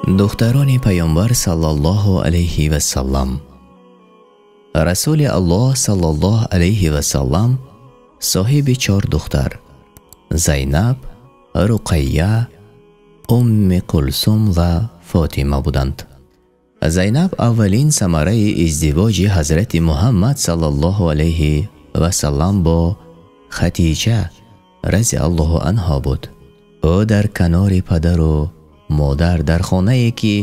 Духтарони Паёмбар саллаллоҳу алайҳи васаллам. Расулуллоҳ саллаллоҳу алайҳи васаллам соҳиби 4 духтар: Зайнаб, Руқайя, Умми Кулсум ва Фотима буданд. Зайнаб аввалин самараи издивоҷи Ҳазрати Муҳаммад саллаллоҳу алайҳи васаллам бо Хадича разияллоҳу анҳо буд. Ӯ дар канори падару модар дар хонае ки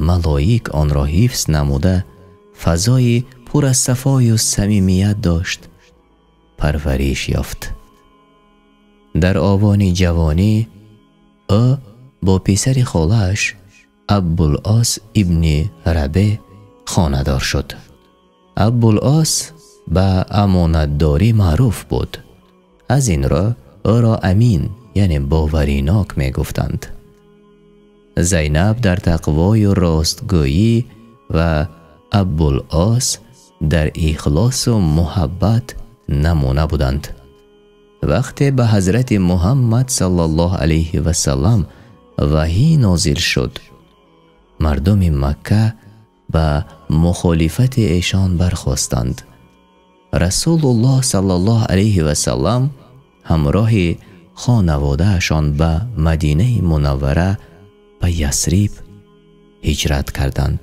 малоик онро ҳифз намуда, фазои пур аз сафою самимият дошт, парвариш ёфт. Дар овони ҷавонӣ ӯ бо писари холааш Абулос ибни Рабе хонадор шуд. Абулос ба амонатдорӣ маъруф буд. Аз ин рӯ ӯро амин, яъне боваринок мегуфтанд. Зайнаб дар тақвою ростгӯӣ ва Абулос дар ихлосу муҳаббат намуна буданд. Вақте ба Ҳазрати Муҳаммад саллаллоҳу алайҳи васаллам ваҳй нозил шуд, мардуми Макка ба мухолифати эшон бархостанд. Расулуллоҳ саллаллоҳу алайҳи васаллам ҳамроҳи хонаводаашон ба Мадинаи Мунаввара ба Ясриб ҳиҷрат карданд.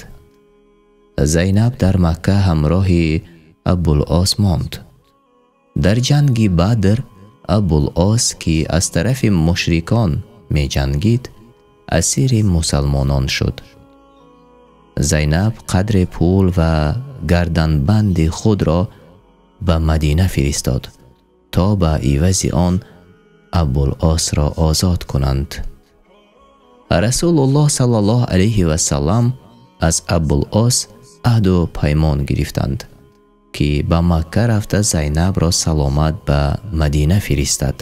Зайнаб дар Макка ҳамроҳи Абулос монд. Дар ҷанги Бадр Абулос, ки аз тарафи мушрикон меҷангид, асири мусалмонон шуд. Зайнаб қадри пул ва гарданбанди худро ба Мадина фиристод, то ба ивази он Абулосро озод кунанд. Расулуллоҳ саллаллоҳу алайҳи васаллам аз Абулос аҳду паймон гирифтанд, ки ба Макка рафта Зайнабро саломат ба Мадина фиристад,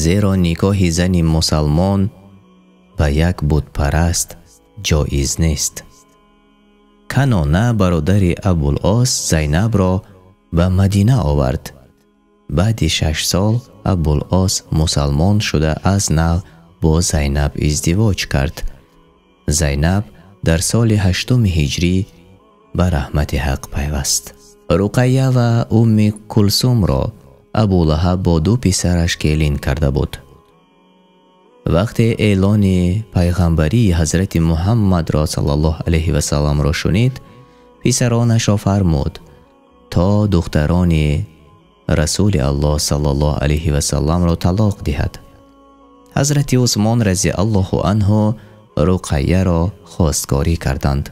зеро никоҳи зани мусалмон ба як бутпараст ҷоиз нест. Канона бародари Абулос Зайнабро ба Мадина овард. Баъди 6 сол Абулос мусалмон шуда аз нав бо Зайнаб издивоҷ кард. Зайнаб дар соли 8 ҳиҷрӣ ба раҳмати ҳақ пайваст. Руқайя ва Умми Кулсумро Абулаҳаб бо 2 писараш келин карда буд. Вақте эълони пайғамбарии Ҳазрати Муҳаммадро саллаллоҳу алайҳи васалламро шунид, писаронашро фармуд то духтарони Расули Аллоҳ саллаллоҳу алайҳи васалламро талоқ диҳад. Ҳазрати Усмон разияллоҳу анҳу Руқайяро хостгорӣ карданд.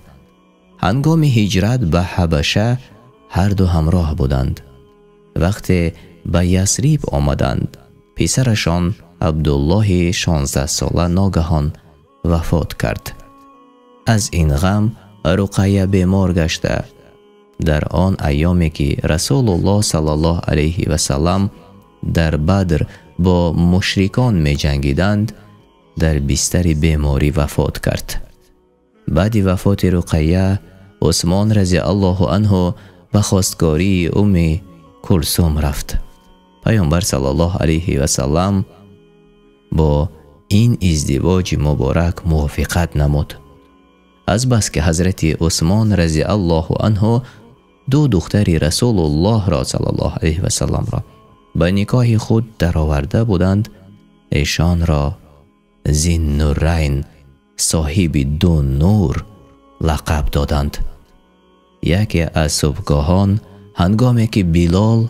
Ҳангоми ҳиҷрат ба Ҳабаша ҳар ду ҳамроҳ буданд. Вақте ба Ясриб омаданд, писарашон Абдуллоҳи 16-сола ногаҳон вафот кард. Аз ин ғам Руқайя бемор гашта. Дар он айёме ки Расулуллоҳ саллаллоҳу алайҳи васаллам дар Бадр бо мушрикон меҷангиданд, дар бистари беморӣ вафот кард. Баъди вафоти Руқайя, Усмон разияллоҳу анҳу ба хостгории Умми Кулсум рафт. Паёмбар саллаллоҳу алайҳи васаллам бо ин издивоҷи муборак мувофиқат намуд. Азбаски Ҳазрати Усмон разияллоҳу анҳу 2 духтари Расулуллоҳро саллаллоҳу алайҳи васалламро ба никоҳи худ дароварда буданд, эшонро Зиннурайн, соҳиби 2 нур, лақаб доданд. Яке аз субҳгоҳон, ҳангоме ки Билол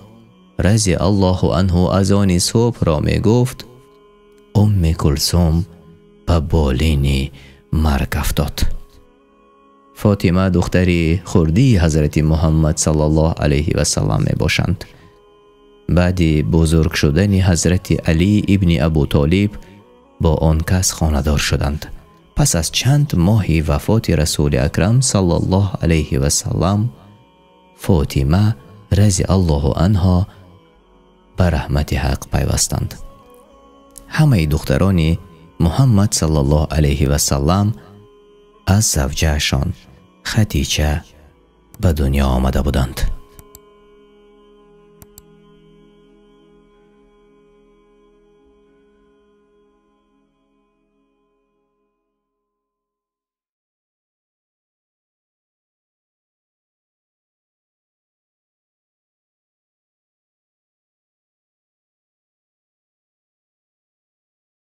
разияллоҳу анҳу азони субҳро мегуфт, Умми Кулсум ба болини марг афтод. Фотима духтари хурдии Ҳазрати Муҳаммад саллаллоҳу алайҳи васаллам мебошанд. Баъди бузург шудани Ҳазрати Алӣ ибни Абу Толиб бо он кас хонадор шуданд. Пас аз чанд моҳи вафоти Расули Акрам саллаллоҳу алайҳи васаллам, Фотима разияллоҳу анҳо ба раҳмати ҳақ пайвастанд. Ҳамаи духтарони Муҳаммад саллаллоҳу алайҳи васаллам аз завҷаашон Хадича ба дунё омада буданд.